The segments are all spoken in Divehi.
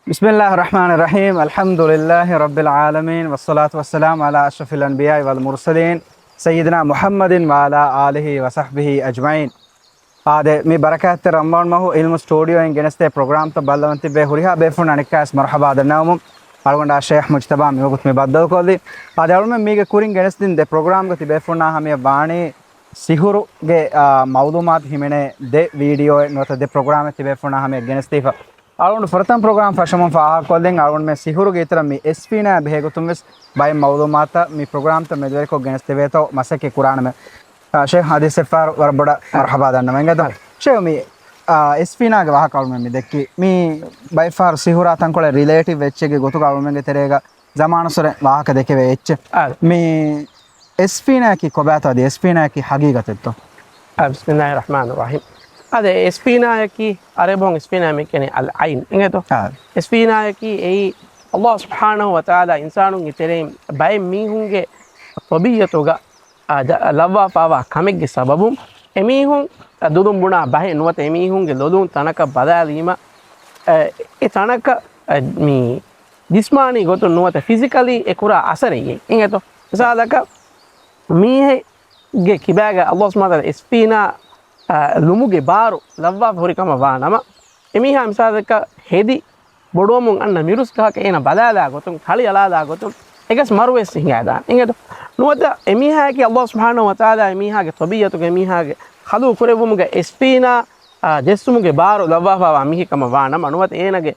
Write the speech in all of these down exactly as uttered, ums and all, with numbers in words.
بسم الله الرحمن الرحيم. الحمد لله رب العالمين، والصلاة والسلام على أشرف الأنبياء والمرسلين، سيدنا محمد وعلى آله وصحبه أجمعين. އާދެ، މި ބަރަކާތްތެރި ރަމަޟާން މަހު އިލްމު ސްޓޫޑިއޯއިން ގެނެސްދޭ ޕްރޮގްރާމްތައް ބައްލަވަން ތިއްބޭ ހުރިހާ ބޭފުޅުންނަށް އަނެއްކާވެސް މަރުޙަބާ ދަންނަވަމުން، އަޅުގަނޑާ ޝޭޚް މުޖްތަބާ މިވަގުތު މި ބައްދަލުކޮށްލީ. އާދެ، އަޅުމެން މީގެ ކުރިން ގެނެސްދިން ދެ ޕްރޮގްރާމްގަ ތިބޭފުޅުންނާ ހަމަޔަށް ވާނީ ސިހުރުގެ، އާ، މައުލޫމާތު ހިމެނޭ ދެ ވީޑިއޯއެއް ނުވަތަ ދެ ޕްރޮގްރާމެއް ތިބޭފުޅުންނާ ހަމަޔަށް ގެނެސްދީފަ. އަޅުގަނޑު ފުރަތަމަ ޕްރޮގްރާމް ފަށަމުން ފާހަގަކޮށްލިން، އަޅުގަނޑުމެން ސިހުރުގެ އިތުރަށް މި އެސްފީނާ ބެހޭގޮތުން ވެސް ބައެއް މައުލޫމާތަށް މި ޕްރޮގްރާމްތައް މެދުވެރިކޮށް ގެނެސްދެވޭތޯ މަސައްކަތް ކުރާނަމޭ. އާ، ޝޭޚް އަދި ސެފާރު ވަރަށް ބޮޑަށް މަރުޙަބާ ދަންނަމޭ. އިނގޭތޯ؟ ޝޭޚް މި، އާ، އެސްފީނާގެ ވާހަކަ އަޅުމެން މި ދެއްކީ. މި ބައެއްފަހަރު ސިހުރާ ތަންކޮޅެއް ރިލޭޓިވް އެއްޗެއްގެ ގޮތުގަ އަޅުމެންގެ ތެރޭގަ ޒަމާނުއްސުރެ ވާހަކަ ދެކެވޭ އެއްޗެއް. އާ. މި އެސްފީނާއަކީ ކޮބާތޯ އަދި އެސްފީނާއަކީ ހަގީގަތެއްތޯ؟ އާ، ބިސްމިﷲިއްރަޙްމާނިއްރަޙީމް. އާދެ، އެސްފީނާއަކީ އަރަބި ބަހުން އެސްފީނާ މި ކިޔަނީ އަލް އައިން އިނގޭތޯ؟ އާ. އެސްފީނާއަކީ އެއީ ﷲ ސުބްޙާނަހޫ ވަތަޢާލާ އިންސާނުންގެ ތެރެއިން ބައެއް މީހުންގެ ޠަބީޢަތުގަ، އާ، ޖަ-، ލައްވާފާވާ ކަމެއްގެ ސަބަބުން އެމީހުން ދުލުން ބުނާ ބަހެއް ނުވަތަ އެމީހުންގެ ލޮލުން ތަނަކަށް ބަލާލީމަ، އެ، އެ ތަނަކަށް، އެ، މި ޖިސްމާނީ ގޮތުން ނުވަތަ ފިޒިކަލީ އެ ކުރާ އަސަރެއް އެއީ. އިނގޭތޯ؟ މިސާލަކަށް، މީހެއްގެ ކިބާގަ ﷲ ސުބްޙާނަހޫ ވަތަޢާލާ އެސްފީނާ، އަ، ލުމުގެ ބާރު ލައްވާފަ ހުރި ކަމަށް ވާނަމަ، އެމީހާ މިސާލަކަށް ހެދި ބޮޑުވަމުން އަންނަ މިރުސް ގަހަކަށް އޭނަ ބަލާލާ ގޮތުން، ތަޅި އަޅާލާ ގޮތުން، އެގަސް މަރުވެސް ހިނގާދާނެ. އިނގޭތޯ؟ ނުވަތަ އެމީހާއަކީ ﷲ ސުބްޙާނަހޫ ވަތަޢާލާ އެމީހާގެ ޠަބީޢަތުގަ އެމީހާގެ ޚަލްޤު ކުރެއްވުމުގަ އެސްފީނާ، އާ، ޖެއްސުމުގެ ބާރު ލައްވާފާވާ މީހެއް ކަމަށް ވާ ނަމަ، ނުވަތަ އޭނަގެ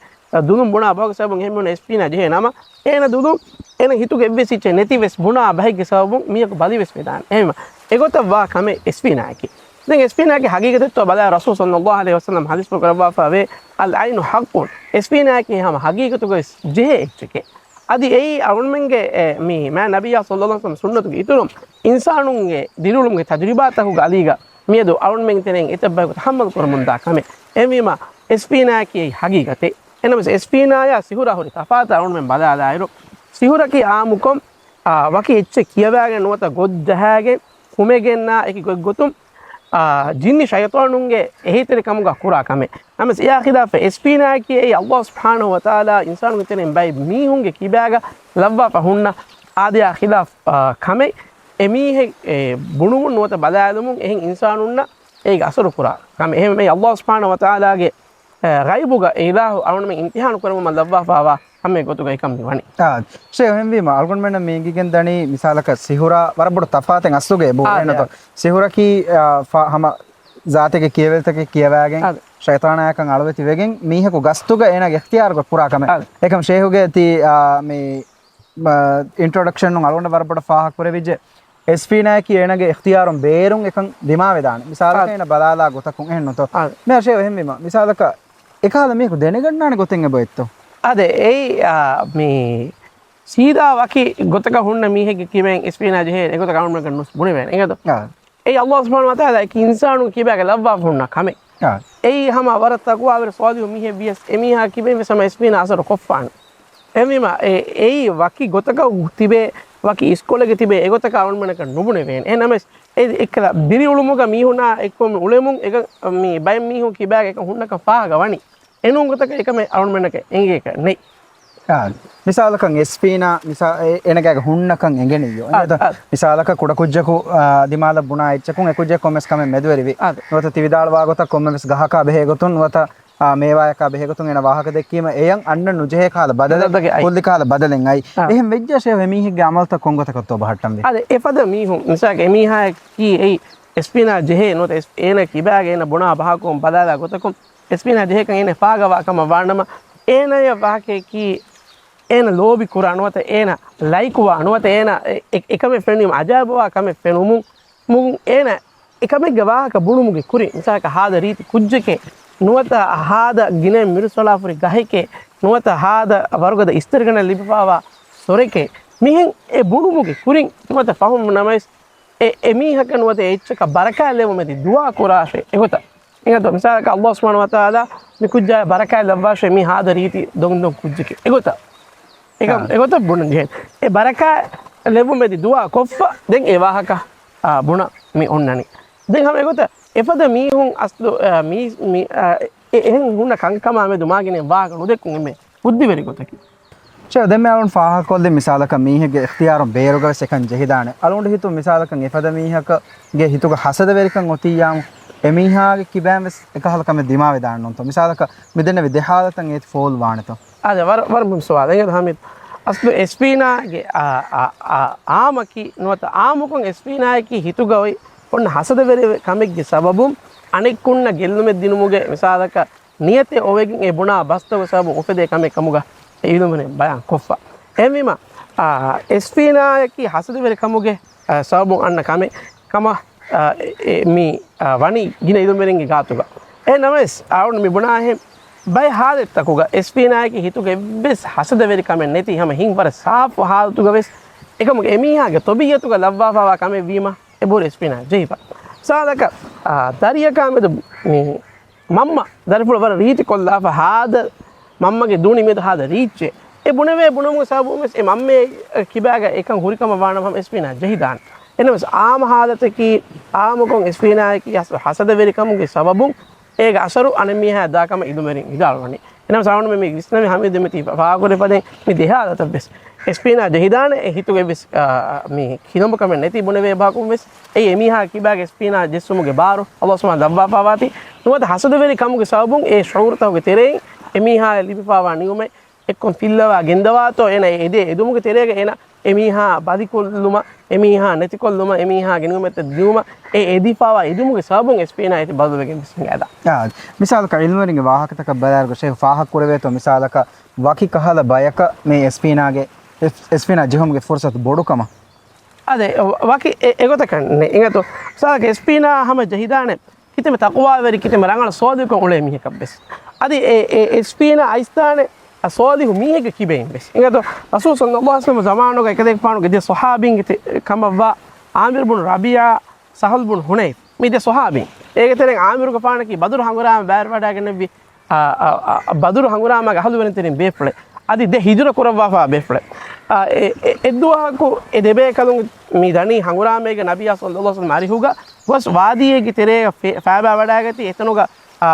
ދުލުން ބުނާ ބަހުގެ ސަބަބުން އެހެން މީހުން އެސްފީނާ ޖެހޭ ނަމަ، އޭނަ ދުލުން އޭނަ ހިތުގެ އެއްވެސް އެއްޗެއް ނެތިވެސް ބުނާ ބަހެއްގެ ސަބަބުން މީހަކު ބަލިވެސް ވެދާނެ. އެހެންވީމަ، އެގޮތަށް ވާ ކަމެއް އެސްފީނާއަކީ. ދެން އެސްފީނާގެ ހަގީގަތެއްތޯ ބަލާ، ރަސޫލު ޞައްލައްލާހު ޢަލައިހި ވަސައްލަމް ޙަދީޘްފުޅު ކުރައްވާފަ ވޭ، އަލް ޢައިނު ޙައްޤުން، އެސްފީނާއަކީ ހަމަ ހަގީގަތުގައި ޖެހޭ އެއްޗެކޭ. އަދި އެއީ އަޅުގަނޑުމެންގެ، އެ، މި މާތް ނަބިއްޔާ ޞައްލައްލާހު ޢަލައިހި ވަސައްލަމް ސުންނަތުގެ އިތުރުން އިންސާނުންގެ ދިރިއުޅުމުގެ ތަޖުރިބާތަކުގެ އަލީގަ މިއަދު އަޅުންމެން ތެރެއިން އެތައް ބަޔަކު ތަޙައްމަލް ކުރަމުންދާ ކަމެއް. އެހެންވީމަ، އެސްފީނާއަކީ އެއީ ހަގީގަތެއް. އެނަމަސް އެސްފީނާޔާ ސިހުރާ ހުރި ތަފާތަށް އަޅުންމެން ބަލާލާއިރު، ސިހުރަކީ އާއްމުކޮށް، އާ، ވަކި އެއްޗެއް ކިޔަވާގެން ނުވަތަ ގޮށް ޖަހާގެން ކުމެގެންނާ އެކި ގޮތްގޮތުން، އާ، ޖިންނި ޝައިޠާނުންގެ އެހީތެރިކަމުގަ ކުރާ ކަމެއް. ނަމަވެސް އެއާ ޚިލާފަށް އެސްފީނާއަކީ އެއީ ﷲ ސުބްޙާނަހޫ ވަތަޢާލާ އިންސާނުންގެ ތެރެއިން ބައެއް މީހުންގެ ކިބާގަ ލައްވާފަ ހުންނަ އާދަޔާ ޚިލާފް، އާ، ކަމެއް. އެމީހެއް، އެ، ބުނުމުން ނުވަތަ ބަލާލުމުން އެހެން އިންސާނުންނަށް އޭގެ އަސަރު ކުރާ ކަމެއް. އެހެންވެ، ﷲ ސުބްޙާނަހޫ ވަތަޢާލާގެ، އެ، ޣައިބުގަ އެ އިލާހު އަޅުންމެން އިމްތިޙާނު ކުރެއްވުމަށް ލައްވާފާވާ ކަމެއް ގޮތުގައި ކަން މި ވަނީ. އާ، ޝޭޚް އެހެންވީމަ، އަޅުގަނޑުމެންނަށް މި އެނގިގެން ދަނީ މިސާލަކަށް ސިހުރާ ވަރަށް ބޮޑު ތަފާތެއް އަސްލުގައި އެބަހުރޭ އާ، ނަތޯ. އާ. ސިހުރަކީ، އާ، ފަ-، ހަމަ ޒާތެއްގެ ކިޔެވެރިތަކެއް ކިޔަވާގެން އާ. ޝައިޠާނާޔަކަށް އަޅުވެތި ވެގެން މީހަކު ގަސްތުގަ އޭނާގެ އިޚްތިޔާރުގަ ކުރާ ކަމެއް. އާ. އެކަމް ޝޭޚުގެ ތި، އާ، މި އާ، އިންޓްރޮޑަކްޝަނުން އަޅުގަނޑަށް ވަރަށް ބޮޑަށް ފާހަގަ ކުރެވިއްޖެ. އެސްފީނާއަކީ އޭނަގެ އިޚްތިޔާރުން ބޭރުން އެކަން ދިމާވެދާނެ. މިސާލަކަށް އާ. އޭނަ ބަލާލާ ގޮތަކުން އެހެންނުތޯ؟ އާ. މި ޝޭޚް އެހެންވީމަ، މިސާލަކަށް އެކަހަލަ މީހަކު ދެނެގަންނާނެ ގޮތެއް އެބައޮތްތޯ؟ އާދެ، އެއީ، އާ، މި ސީދާ ވަކި ގޮތަކަށް ހުންނަ މީހެއްގެ ކިބައިން އެސްފީނާ ޖެހޭ އެގޮތަކަށް އަޅުގަނޑަކަށް ނުސް ބުނެވޭނެ. އެނގޭތޯ؟ އާ. އެއީ ﷲ ސުބްޙާނަހޫ ވަތަޢާލާ އެކި އިންސާނުން ކިބާގަ ލައްވާފަ ހުންނަ ކަމެއް. އާ. އެއީ ހަމަ ވަރަށް ތަޤްވާވެރި ޞާލިޙު މީހެއް ވިޔަސް އެމީހާ ކިބައިން ވެސް ހަމަ އެސްފީނާ އަސަރު ކޮށްފާނެ. އެހެންވީމަ، އެ-، އެއީ ވަކި ގޮތަކަށް ތިބޭ، ވަކި އިސްކޮޅެއްގަ ތިބޭ އެގޮތަކަށް އަޅުގަނޑަކަށް ނުބުނެވޭނެ. އެހެންނަމަވެސް، އެ އެއްކަލަ ދިރިއުޅުމުގަ މީހުންނާ އެއްކޮށް އުޅެމުން އެކަން މި ބައެއް މީހުން ކިބާގަ އެކަން ހުންނަކަން ފާހަގަ ވަނީ. އެނޫން ގޮތަކަށް އެކަމެއް އަޅުގަނޑަކަށް އެނގޭކަށް ނެތް. އާ، މިސާލަކަށް އެސްފީނާ މިސާ-، އެ-، އޭނަގެ ހުންނަކަން އެނގެނިއްޔޯ. އާ، އެނގޭތަ؟ އާ. މިސާލަކަށް ކުޑަކުއްޖަކު، އާ، ދިމާލަށް ބުނާ އެއްޗަކުން އެކުއްޖެއް ކޮންމެސް ކަމެއް މެދުވެރިވި. އާ. ނުވަތަ ތި ވިދާޅުވާ ގޮތަށް ކޮންމެވެސް ގަހަކާ ބެހޭ ގޮތުން ނުވަތަ، އާ، މޭވާޔަކާ ބެހޭ ގޮތުން އޭނަ ވާހަކަ ދެއްކީމަ އެޔަށް އަންނަން ނުޖެހޭ ކަހަލަ ބަދަލެއް، ބަދަލެއް އައި. ކުއްލި ކަހަލަ ބަދަލެއް އައި. އާ. އެހެން ވެއްޖާ ޝޭޚް އެމީހެއްގެ އަމަލުތައް ކޮން ގޮތަކަށްތޯ ބަހައްޓަންވީ؟ އާދެ، އެފަދަ މީހުން މިސާލަކަށް އެމީހާއަކީ އެއީ އެސްފީނާ ޖެހޭ ނުވަތަ އެސް-، އޭނަ ކިބާގަ އޭނަ ބުނާ ބަހަކުން ބަލާލާ ގޮތަކުން އެސްފީނާ ޖެހޭކަން އޭނަ ފާގަވާ ކަމަށް ވާނަމަ، އޭނަޔަށް ވާހަކައަކީ އޭނަ ލޯބި ކުރާ ނުވަތަ އޭނަ ލައިކުވާ ނުވަތަ އޭނަ އެ-، އެ-، އެކަމެއް ފެނުނީމަ އަޖާއިބުވާ ކަމެއް ފެނުމުން، މު-، އޭނަ އެކަމެއްގެ ވާހަކަ ބުނުމުގެ ކުރިން، މިސާލަކަށް ހާދަ ރީތި ކުއްޖެކޭ ނުވަތަ ހާދަ ގިނައިން މިރުސްވަޅާފަ ހުރި ގަހެކޭ ނުވަތަ ހާދަ ވަރުގަދަ އިސްތިރިގަނޑަށް ލިބިފާވާ ސޮރެކޭ، މިހެން އެ ބުނުމުގެ ކުރިން ނުވަތަ ފަހުން ނަމަވެސް އެ، އެ މީހަކަށް ނުވަތަ އެއްޗަކަށް ބަރަކާތް ލެއްވުމެދި ދުޢާ ކުރާށޭ އެގޮތަށް. އެގޮތަށް މިސާލަކަށް ﷲ ސުބްޙާނަހޫ ވަތަޢާލާ މި ކުއްޖާއަށް ބަރަކާތް ލައްވާށޭ މީ ހާދަ ރީތި ދޮންދޮން ކުއްޖެކޭ. އެގޮތަށް. އެކަމް، އާ. އެގޮތަށް ބުނަން ޖެހޭ. އެ ބަރަކާތް ލެއްވުމެދި ދުޢާ ކޮށްފަ ދެން އެ ވާހަކަ، އާ، ބުނަން މި އޮންނަނީ. ދެން ހަމަ އެގޮތަށް އެފަދަ މީހުން އަސްލު، އާ، މީ، މި، އާ، އެ، އެހެން ހުންނަ ކަންކަމާ މެދު މާގިނަ ވާހަކަ ނުދެއްކުން އެންމެ. ބުއްދިވެރި ގޮތަކީ. ޝޭޚް، ދެންމެ އަޅުން ފާހަގަކޮށްލި މިސާލަކަށް މީހެއްގެ އިޚްތިޔާރުން ބޭރުގަވެސް އެކަން ޖެހިދާނެ. އަޅުން ހިތު މިސާލަކަށް އެފަދަ މީހަކަށްގެ ހިތުގަ ހަސަދަވެރިކަން އޮތިއްޔާމު، އެމީހާގެ ކިބައިން ވެސް އެކަހަލަ ކަމެއް ދިމާވެދާނެ ނޫންތޯ؟ މިސާލަކަށް މިދެންނެވި ދެ ހާލަތަށް އޭތި ފޯލް ވާނެތޯ؟ އާދެ، ވަރަށް، ވަރަށް މުހިންމު ސުވާލެއް. އެނގޭތޯ ހަމީދު؟ އަސްލު އެސްފީނާގެ އާ، އާ، އާ، އާމަކީ ނުވަތަ އާމުކޮށް އެސްފީނާއަކީ ހިތުގަ އޮތް އޮންނަ ހަސަދަވެރި ކަމެއްގެ ސަބަބުން އަނެއްކުންނަށް ގެއްލުމެއް ދިނުމުގެ މިސާލަކަށް ނިޔަތެއް އޮވެގެން އެ ބުނާ ބަސްތަކުގެ ސަބަބުން އުފެދޭ ކަމެއް ކަމުގަ އެ އިލްމުވެރިން ބަޔާން ކޮށްފަ. އެހެންވީމަ، އާ، އެސްފީނާއަކީ ހަސަދަވެރި ކަމުގެ، އާ، ސަބަބުން އަންނަ ކަމެއް ކަމަށް، އާ، އެ، އެ، މި، އާ، ވަނީ ގިނަ އިލްމުވެރިންގެ ގާތުގަ. އެހެން ނަމަވެސް، އަޅުން މި ބުނާހެން ބައެއް ހާލަތްތަކުގަ އެސްފީނާއަކީ ހިތުގަ އެއްވެސް ހަސަދަވެރި ކަމެއް ނެތި ހަމަ ހިތް ވަރަށް ސާފު ހާލަތުގަ ވެސް އެކަމުގެ އެމީހާގެ ތަބީއަތުގަ ލައްވާފައިވާ ކަމެއް ވީމަ އެބަހުރި އެސްފީނާ ޖެހިފަ. މިސާލަކަށް، އާ، ދަރިއަކާ މެދު މި މަންމަ ދަރިފުޅަށް ވަރަށް ރީތިކޮށްލާފަ ހާދަ، މަންމަގެ ދޫނި މެދު ހާދަ ރީއްޗެއް. އެ ބުނެވޭ ބުނުމުގެ ސަބަބުން ވެސް އެ މަންމަ ކިބާގަ އެކަން ހުރިކަމަށް ވާނަމަ ހަމަ އެސްފީނާ ޖެހިދާނެ. އެނަމަވެސް އާމަ ހާލަތަކީ، އާމުކޮށް އެސްފީނާއަކީ ހަސަ-، ހަސަދަވެރިކަމުގެ ސަބަބުން އޭގެ އަސަރު އަނެއް މީހާއަށް ދާ ކަމަށް އިލްމުވެރިން ވިދާޅުވަނީ. އެނަމަވެސް އަޅުގަނޑުމެން މި ވިސްނަނީ ހަމީދު ދެންމެ ތި ފާހަގަކުރި ފަދައިން މި ދެ ހާލަތަށް ވެސް އެސްފީނާ ޖެހިދާނެ އެ ހިތުގެ ވެސް، އާ، މި ކިލަނބު ކަމެއް ނެތި ބުނެވޭ ބަހަކުން ވެސް އެ އެމީހާ ކިބާގެ އެސްފީނާ ޖެއްސުމުގެ ބާރު އަﷲ ސުބްޙާނަހޫ ލައްވާފައިވާތީ ނުވަތަ ހަސަދަވެރި ކަމުގެ ސަބަބުން އެ ޝުޢޫރުތަކުގެ ތެރެއިން އެމީހާއަށް ލިބިފައިވާ ނިޢުމަތް އެއްކޮށް ފިއްލަވާ ގެންދަވާތޯ އޭނަ އެ އެދޭ އެދުމުގެ ތެރޭގަ އޭނަ އެމީހާ ބަލިކޮށްލުމަށް، އެމީހާ ނެތިކޮށްލުމަށް، އެމީހާގެ ނިޢުމަތްތައް ދިއުމަށް އެ އެދިފައިވާ އެދުމުގެ ސަބަބުން އެސްފީނާ އޭތި ބަދަލުވެގެން ވެސް ހިނގައިދާނެ. އާ، މިސާލަކަށް އިލްމުވެރިންގެ ވާހަކަތަކަށް ބަލާއިރުގަ ޝޭޚް ފާހަގަކުރެވޭތޯ މިސާލަކަށް ވަކި ކަހަލަ ބަޔަކަށް މި އެސްފީނާގެ، އެސް-، އެސްފީނާ ޖެހުމުގެ ފުރުސަތު ބޮޑުކަމަށް؟ އާދެ، ވަކި އެ-، އެގޮތަކަށް ނެތް. އިނގޭތޯ މިސާލަކަށް އެސްފީނާ ހަމަ ޖެހިދާނެ ކިތަންމެ ތަޤްވާވެރި، ކިތަންމެ ރަނގަޅަށް ޞާލިޙުކަން އުޅޭ މީހަކަށް ވެސް. އަދި އެ، އެ އެސްފީނާ އައިސްދާނެ އަ، ޞާލިޙު މީހެއްގެ ކިބައިން ވެސް. އިނގޭތޯ ރަސޫލު ޞައްލައްލާހު ޢަލައިހި ވަސައްލަމް ޒަމާނުގަ އެކަލޭގެފާނުގެ ދެ ޞަޙާބީންގެ ތެ-، ކަމަށްވާ ޢާމިރު ބުނު ރަބީޢާ، ސަހަލް ބުނު ޙުނައިފް، މި ދެ ޞަޙާބީން. އޭގެ ތެރެއިން ޢާމިރުގެފާނަކީ ބަދުރު ހަނގުރާމަ ބައިވެރިވަޑައިގެންނެވި، އަ، އަ، އަ، ބަދުރު ހަނގުރާމަގެ އަހުލުވެރިންތެރިން ބޭފުޅެއް. އަދި ދެ ހިޖުރަ ކުރައްވާފަ ބޭފުޅެއް. އަ، އެ، އެ، އެއްދުވަހަކު އެ ދެބޭކަލުން މި ދަނީ ހަނގުރާމައިގެ ނަބިއްޔާ ޞައްލައްލާހު ޢަލައިހި ވަސައްލަމް އަރިހުގަ ގޮސް ވާދީއެއްގެ ތެރޭގަ ފެ-، ފައިބާވަޑައިގަތީ އެތަނުގަ، އާ،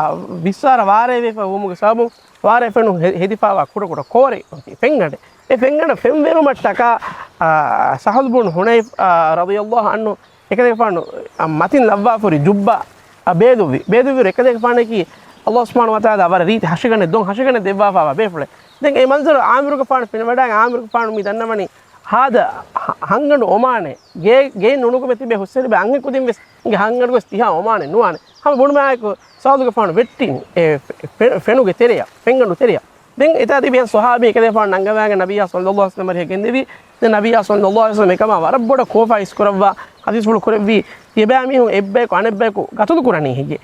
ވިއްސާރަ ވާރޭ ވެފަ ވުމުގެ ސަބަބުން ވާރޭ ފެނުން ހެ-، ހެދިފައިވާ ކުޑަކުޑަ ކޯރެއް އޮތީ ފެންގަނޑެއް. އެ ފެންގަނޑަށް ފެންވެރުމަށްޓަކާ، އާ، ސަހަލް ބުން ހުނައިފް، އާ، ރަޟިޔައްލާހު ޢަންހު އެކަލޭގެފާނު، އާ، މަތިން ލައްވާފަ ހުރި ޖުއްބާ، އާ، ބޭލުއްވި. ބޭލުއްވިއިރު އެކަލޭގެފާނަކީ އަﷲ ސުބްޙާނަހޫ ވަތަޢާލާ ވަރަށް ރީތި ހަށިގަނޑެއް، ދޮން ހަށިގަނޑެއް ދެއްވާފައިވާ ބޭފުޅެއް. ދެން އެ މަންޒަރު ޢާމިރުގެފާނު ފެނިވަޑައިގެން ޢާމިރުގެފާނު މި ދަންނަވަނީ ހާދަ ހަ-، ހަންގަނޑު އޮމާނެ. ގޭ-، ގެއިން ނުނުކުމެ ތިބޭ ހުސްއެރިބަ އަންހެން ކުދިން ވެސް އިނގޭ ހަންގަނޑު ގޮސް ތިހާ އޮމާނެ ނުވާނެ. ހަމަ ބުނުމާއެކު ސަހަލުގެފާނު ވެއްޓިން އެ ފެ-، ފެ-، ފެނުގެ ތެރެއަށް، ފެންގަނޑު ތެރެއަށް. ދެން އެތާ ތިބި އެހެން ޞަޙާބީ އެކަލޭގެފާނު ނަންގަވާގެން ނަބިއްޔާ ޞައްލައްލާހު ޢަލައިހި ވަސައްލަމް އަރިހަށް ގެންދެވީ. ދެން ނަބިއްޔާ ޞައްލައްލާހު ޢަލައިހި ވަސައްލަމް އެކަމާ ވަރަށް ބޮޑަށް ކޯފާ އިސްކުރައްވާ ޙަދީޘްފުޅު ކުރެއްވީ، ތިޔަބައިމީހުން އެއްބަޔަކު އަނެއްބަޔަކު ގަތުލު ކުރަނީ ހެއްޔޭ؟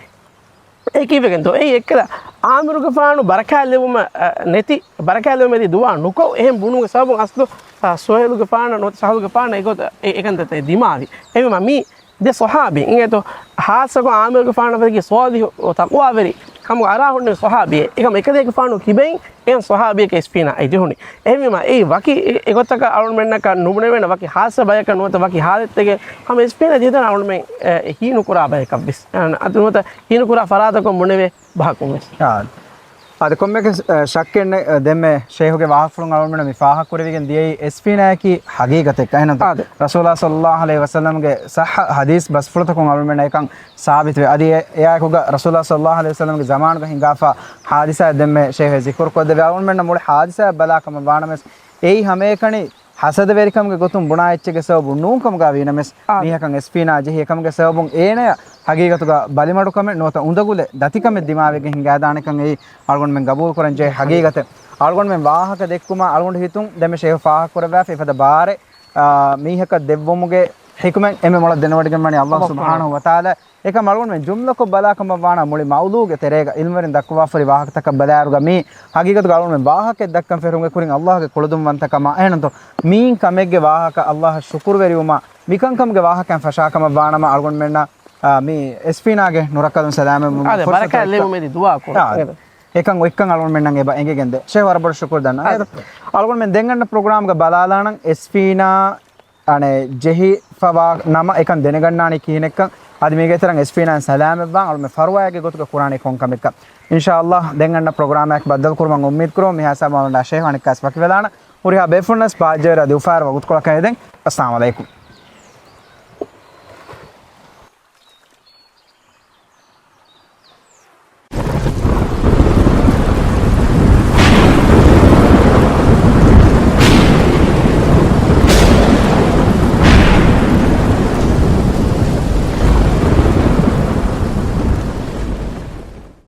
އެ ކީއްވެގެންތޯ؟ އެއީ އެއްކަލަ ޢާމިރުގެފާނު ބަރަކާތްލެވުމަށް، އަ، ނެތި، ބަރަކާތްލެވުމެދި ދުޢާ ނުކޮށް، އެހެން ބުނުމުގެ ސަބަބުން އަސްލު، އަ، ސުހައިލުގެފާނަށް ނުވަތަ ސަހަލުގެފާނަށް އެގޮތަށް އެ-، އެކަންތައްތައް ދިމާވި. އެހެންވީމަ މީ ދެ ޞަޙާބީ އިނގޭތޯ، ޚާއްޞަކޮށް ޢާމިރުގެފާނަށް ވެގެ ޞާލިޙު ތަޤްވާވެރި ކަމުގަ އަރާ ހުންނެވި ޞަޙާބީއެއް. އެކަމަ އެކަލޭގެފާނު ކިބައިން އެހެން ޞަޙާބީއެއް އެސްފީނާ އެ ޖެހުނީ. އެހެންވީމަ އެއީ ވަކި އެ-، އެގޮތަކަށް އަޅުގަނޑުމެންނަކަށް ނުބުނެވޭނެ ވަކި ޚާއްޞަ ބަޔަކަށް ނުވަތަ ވަކި ޙާލަތްތަކެއް ހަމަ އެސްފީނާ ޖެހިދާނެ އަޅުގަނޑުމެން އެ، ހީނުކުރާ ބަޔަކަށްވެސް. އަ، އަދި ނުވަތަ ހީނުކުރާ ފަރާތަކުން ބުނެވޭ ބަހަކުން ވެސް. އާ. އަދި ކޮންމެއަކަސް، އަ، ޝައްކެއް ނެތް، އަ، ދެންމެ ޝޭހުގެ ވާހަކަފުޅުން އަޅުގަނޑުމެންނަށް މި ފާހަގަކުރެވިގެން ދިޔައީ އެސްފީނާއަކީ ޙަޤީޤަތެއް އެހެންނަމަ. އާދެ. ރަސޫލާ ޞައްލައްލާހު ޢަލައިހި ވަސައްލަމްގެ ޞައްޙަ ޙަދީޘް ބަސްފުޅުތަކުން އަޅުގަނޑުމެންނަށް އެކަން ސާބިތުވޭ. އަދި އެ-، އެއާއެކުގަ ރަސޫލާ ޞައްލައްލާހު ޢަލައިހި ވަސައްލަމްގެ ޒަމާނުގަ ހިނގާފަ ޙާދިސާއެއް ދެންމެ ޝޭހު ޒިކުރުކޮށްދެއްވި. އަޅުގަނޑުމެންނަށް މުޅި ޙާދިސާއަށް ބަލާ ކަމަށް ވާނަމަވެސް، އެއީ ހަމައެކަނި ޙަސަދަވެރިކަމުގެ ގޮތުން ބުނާ އެއްޗެއްގެ ސަބަބުން ނޫން ކަމުގަ ވީނަމަވެސް، އާ. މީހަކަށް އެސްފީނާ ޖެހި އެކަމުގެ ސަބަބުން އޭނަޔަށް ޙަޤީޤަތުގަ ބަލިމަޑުކަމެއް ނުވަތަ އުނދަގުލެއް ދަތިކަމެއް ދިމާވެގެން ހިނގާދާނެކަން އެއީ އަޅުގަނޑުމެން ގަބޫލުކުރަން ޖެހޭ ޙަޤީޤަތެއް. އަޅުގަނޑުމެން ވާހަކަ ދެއްކުމަށް އަޅުގަނޑު ހިތުން ދެންމެ ޝޭހު ފާހަގަކުރައްވާފަ އެފަދަ ބާރެއް، އާ، މީހަކަށް ދެއްވުމުގެ ޙިކުމަތް އެންމެ މޮޅަށް ދެނެވޮޑިގެންވަނީ އަﷲ ސުބްޙާނަހޫ ވަތަޢާލާ. އެކަމް އަޅުގަނޑުމެން ޖުމްލަކޮށް ބަލާކަމަށް ވާނަމަ މުޅި މައުޟޫޢުގެ ތެރޭގަ އިލްމުވެރިން ދައްކަވާފަހުރި ވާހަކަތަކަށް ބަލާއިރުގަ މީ ޙަޤީޤަތުގަ އަޅުގަނޑުމެން ވާހަކައެއް ދައްކަން ފެށުމުގެ ކުރިން އަﷲގެ ކުޅަދުންވަންތަކަމާ އެހެންތޯ މިއިން ކަމެއްގެ ވާހަކަ އަﷲއަށް ޝުކުރުވެރިވުމާ މިކަންކަމުގެ ވާހަކައިން ފަށާކަމަށް ވާނަމަ އަޅުގަނޑުމެންނަށް، އާ، މި އެސްފީނާގެ ނުރައްކަލުން ސަލާމަތްވުމުގެ އާދެ، ފުރުޞަތު ބަރަކާތް އެއްކަ-، ލެއްވުމެދި ދުޢާ ކުރުން. އާ، އެކަން އޮތްކަން އަޅުގަނޑުމެންނަށް އެބަ އެނގިގެންދޭ. ޝޭހު ވަރަށް ބޮޑަށް ޝުކުރު ދަންނަ. އާދެ. އަޅުގަނޑުމެން ދެން އަންނަ ޕްރޮގްރާމްގަ ބަލާލާނަން އެސްފީނާ އަނެއް ޖެހިފަވާ ނަމަ އެކަން ދެނެގަންނާނީ ކިހިނެއްކަން. އަދި މީގެ ތެރެއިން އެސްޕީނާން ސަލާމަތްވާން އަޅުމެން ފަރުވާއެއްގެ ގޮތުގަ ކުރާނީ ކޮން ކަމެއްކަ. އިންޝާﷲ ދެން އަންނަ ޕްރޮގްރާމްއަކަށް ބައްދަލުކުރުމަށް އުއްމީދުކުރުމުން މިހާ ސަމާލުން ޝޭހް އަނެއްކާސް ވަކިވެލާނަ. ހުރިހާ ބޭފުޅުންނަސް ބާއްޖަވެރި އަދި އުފާވެރި ވަގުތުކޮޅަކަށް އެދެން. އައްސަލާމު ޢަލައިކުމް.